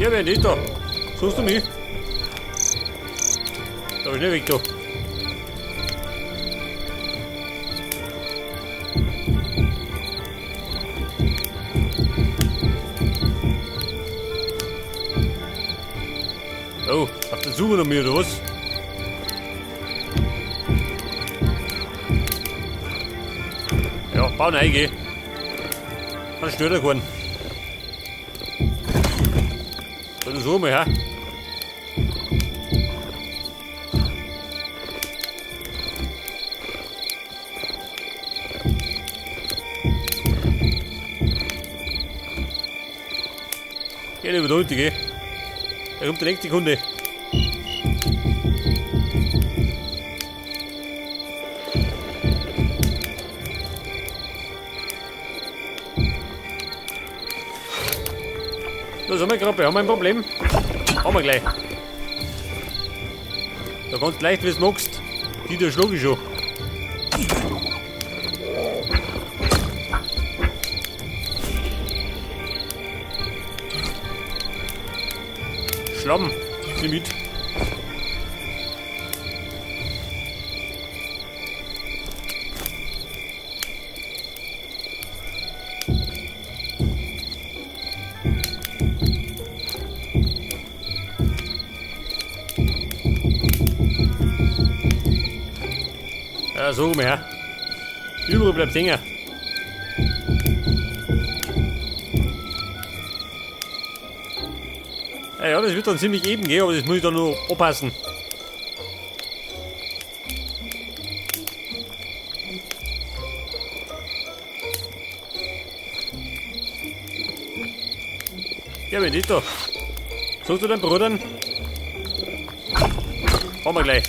Ja, wer nicht da? Suchst du mich? Da ist nicht weg da. Oh, habt ihr Suche nach mir oder was? Ja, bau rein, geh. Dann stört er keinen. Dann suchen wir, ja. Geh lieber da unten, geh. Da kommt der nächste Kunde. Da sind wir gerade, haben wir ein Problem? Haben wir gleich. Da kannst du leicht, wie du magst. Die da schlage ich schon. Schlamm, nimm mit. Ja, so her. Überall bleibt hängen. Ja, ja, das wird dann ziemlich eben gehen, aber das muss ich dann nur anpassen. Ja, wenn nicht da. Suchst du deinen Bruder? Haben wir gleich.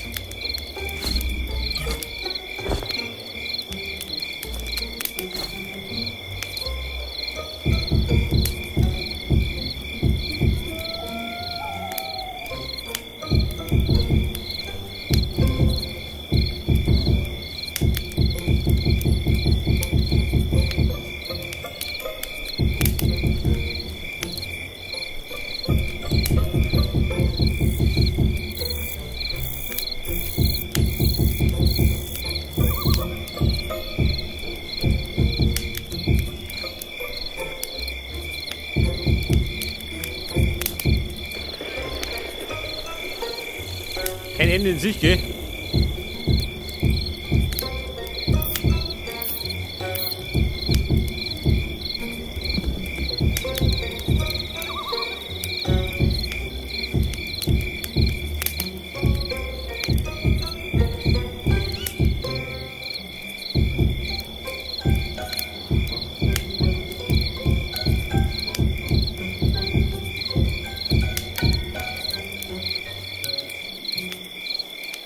Kein Ende in sich, gell?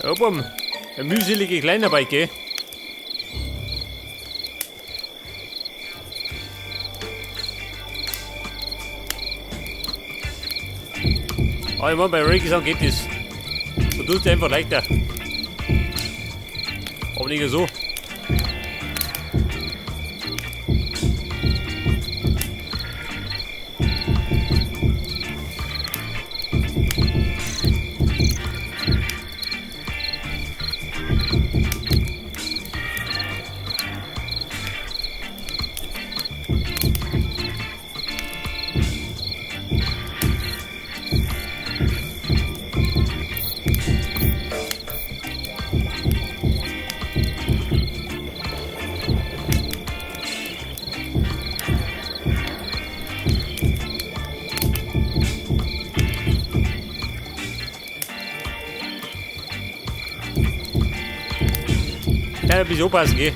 Ja, bumm. Eine mühselige Kleinarbeit, gell? Aber ich mein, bei Reggae geht das. Du tust dir einfach leichter. Aber nicht so. Ja, ein bisschen aufpassen, gell?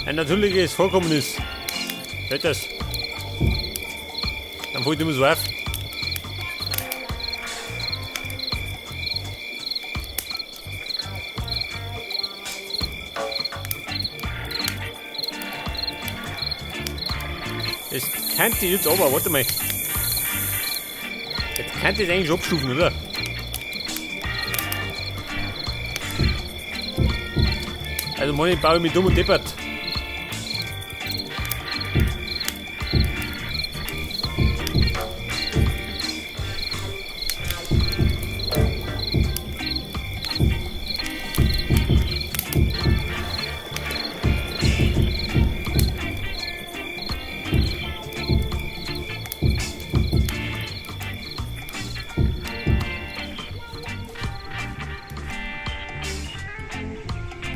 Ein natürliches Vorkommen ist. Hört das? Dann fällt immer so auf. Das könnte ich jetzt aber, warte mal. Jetzt könnte ich es eigentlich abstufen, oder? Also meine baue ich mich dumm und deppert.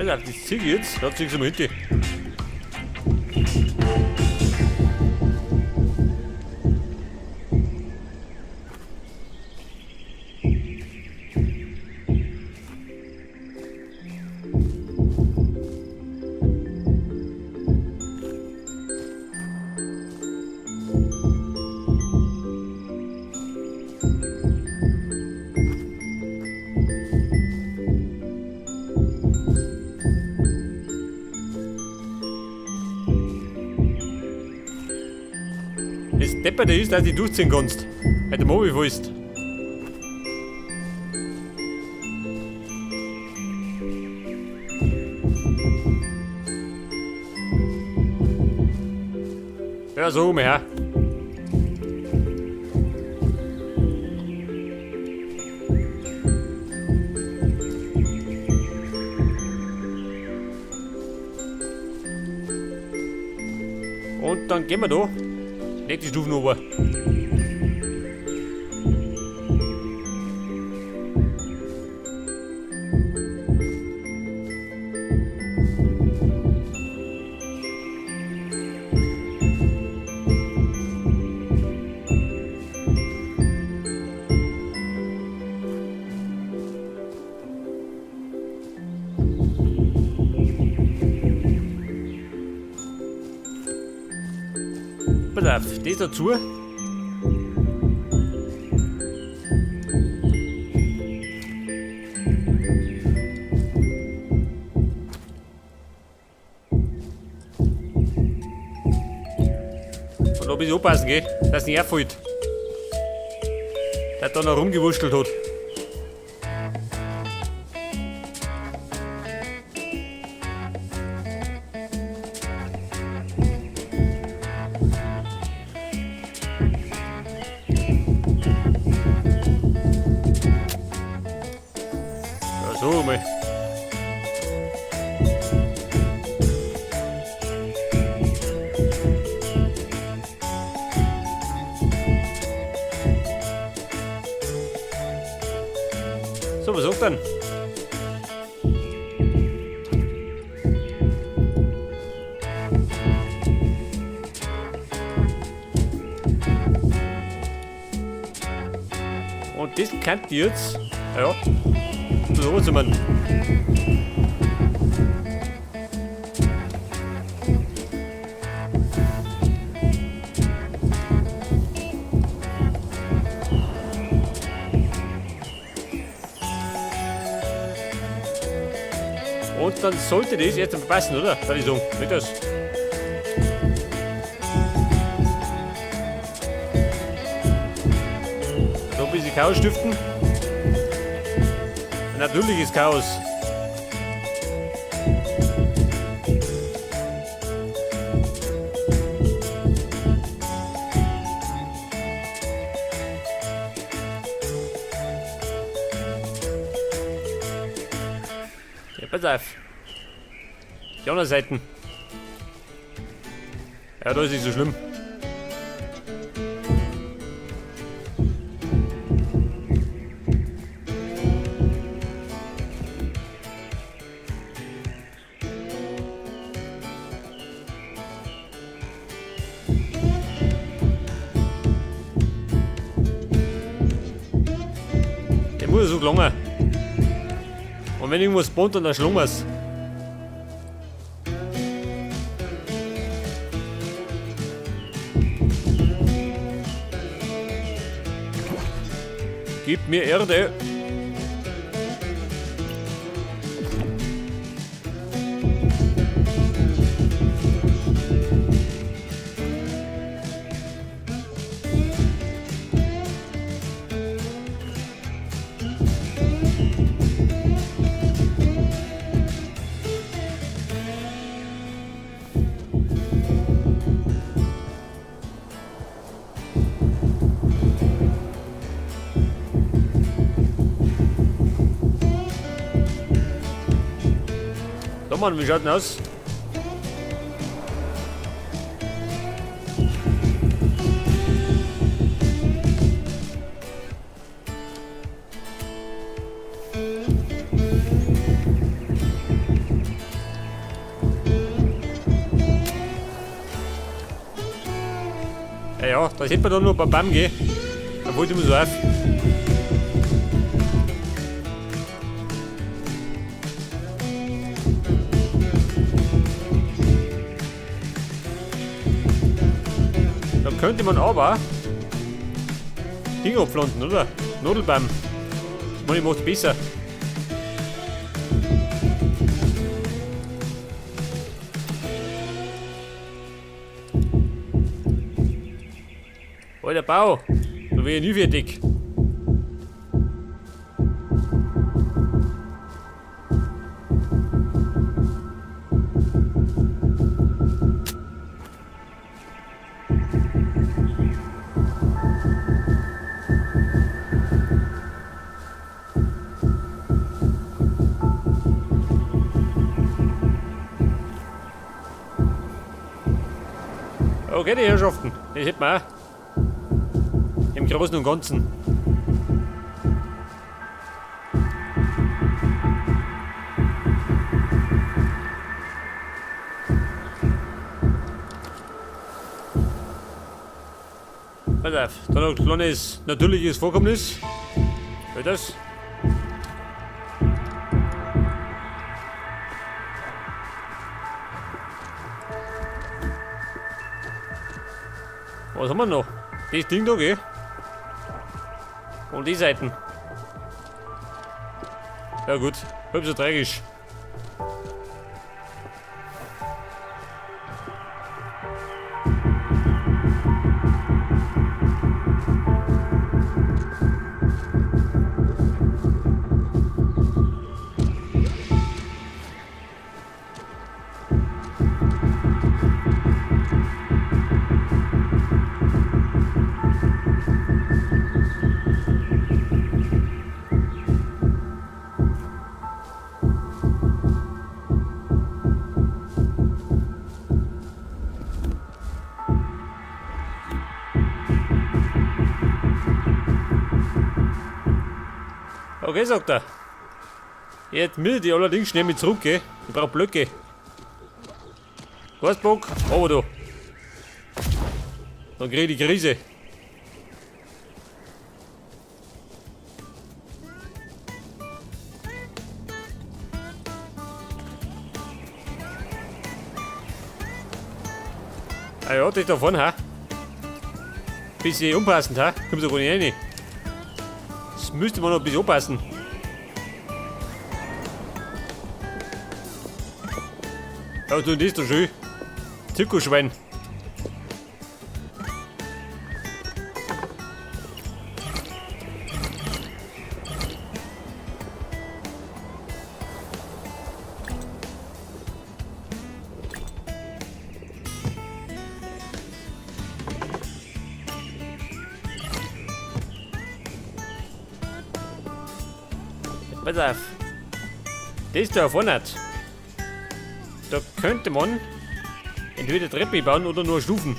Pass auf, das zieh ich jetzt. Da zieh ich mal hinter. Das Depperte ist, dass du durchziehen kannst. Weil du Mobi willst. Ja, so um, ja. Und dann gehen wir da. Nächste Stufen runter. Pass auf, das dazu. Und da ein bisschen aufpassen, gell? Dass nicht herfällt. Der da noch rumgewurschtelt hat. Ja, so mal. So, was sagt denn? Und das kennt ihr jetzt. Ja. So sind wir. Und dann sollte das jetzt passen, oder? Würde ich sagen. Nicht das? So ein bisschen Chaos stiften. Natürliches Chaos. Ja, pass auf. Die anderen Seiten. Ja, da ist nicht so schlimm. Der muss so gelangen. Und wenn irgendwas spawnt, dann schlagen wir's. Gib mir Erde. So Mann, wie schaut denn aus? Ja, ja, da sieht man dann nur ein paar Bäume, gell? Da wollte ich immer so auf. Da könnte man aber Dinge abpflanzen, oder? Nadelbaum. Das macht besser. Alter Bau, da bin ich nie fertig. Okay, die Herrschaften, das hätten wir auch. Im Großen und Ganzen. Pass auf, da noch ein kleines natürliches Vorkommnis. Hört das? Was haben wir noch? Das Ding da, gell? Und die Seiten. Ja gut, halb so tragisch. Okay, sagt er. Jetzt will die allerdings schnell mit zurück, gell? Ich brauch Blöcke. Was Bock? Aber du. Dann krieg ich die Krise. Ah ja, das da vorne, ha? Bisschen unpassend, ha? Kommt so gar nicht rein. Das müsste man noch ein bisschen anpassen. Ja, du, das ist doch schön. Zirkusschwein. Pass auf. Das da vorne. Da könnte man entweder Treppe bauen oder nur Stufen.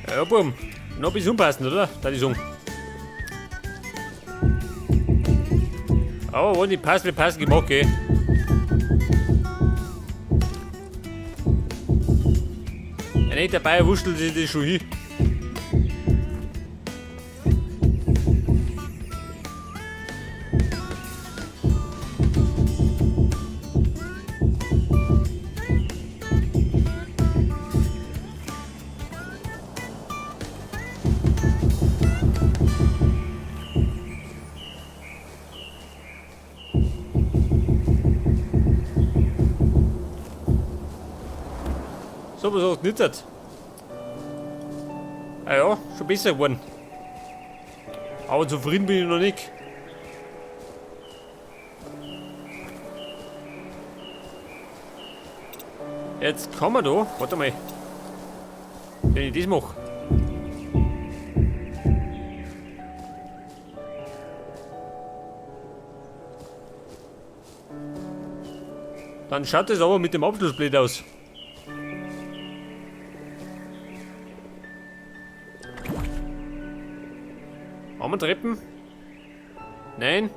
Ja, Bum. Noch ein bisschen unpassend, oder? Da die sagen. Aber wenn die passen, passen gemacht, gell? Ein echter Bayer wurschtelt sich das schon hin. So, was auch nicht. Ah ja, schon besser geworden. Aber zufrieden bin ich noch nicht. Jetzt kann man da, warte mal, wenn ich das mache. Dann schaut es aber mit dem Abschluss blöd aus. Haben wir Treppen? Nein.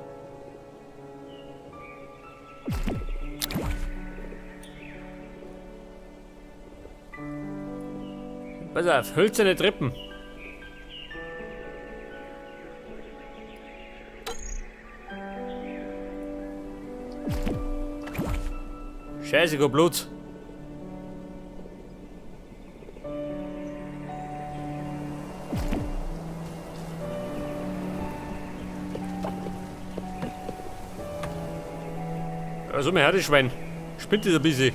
Pass auf, hölzerne Treppen. Scheiße, kein Blut. Also, mein Herr, das Schwein. Spinnt das ein bisschen.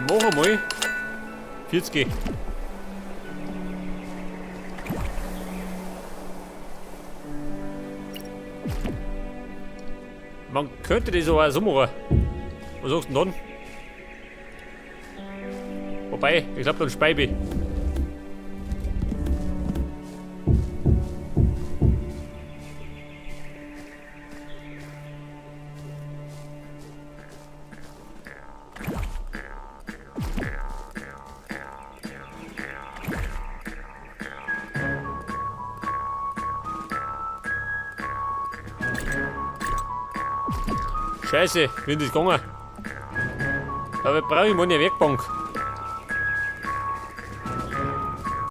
Mach einmal. 40. Man könnte das aber auch so machen. Was sagst du denn dann? Wobei, ich glaub, dann speibe ich. Scheiße, wie ist das gegangen? Aber brauche ich meine Werkbank.